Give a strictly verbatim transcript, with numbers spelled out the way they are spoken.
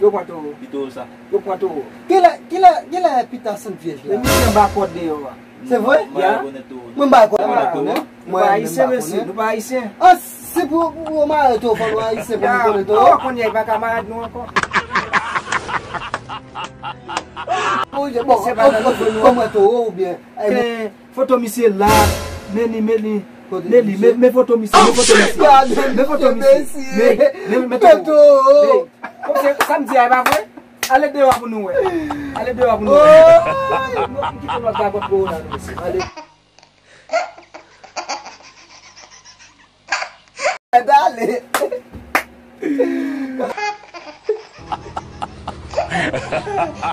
Yo pran towo. Ki towo sa? Yo pran towo. Kilè, kilè, kilè Pita sant vyèj la? Men misye anba kòd deyò a. Se vre? Mwen pa rekonèt towo. Mwen pa rekonèt, mwen pa rekonèt. Nou pa ayisyen, mesye, nou pa ayisyen. Ah, se pou, pou yo mare towo, fò nou ayisyen pou nou konnen towo. Kounye a, li pa kamarad nou ankò. Bon, bon, bon, mwen towo oubyen? Foto misye la. Men li, men li. Men li, men, men foto misye, men foto misye. Men foto misye. Men, men, men foto. Kòmsi sa m di a, e pa vre? Ale deyò pou nou wè. Ale deyò pou nou wè. Oh! Nou kite lòt gagòt pou ou la, nou, mesye. Ale. Ale.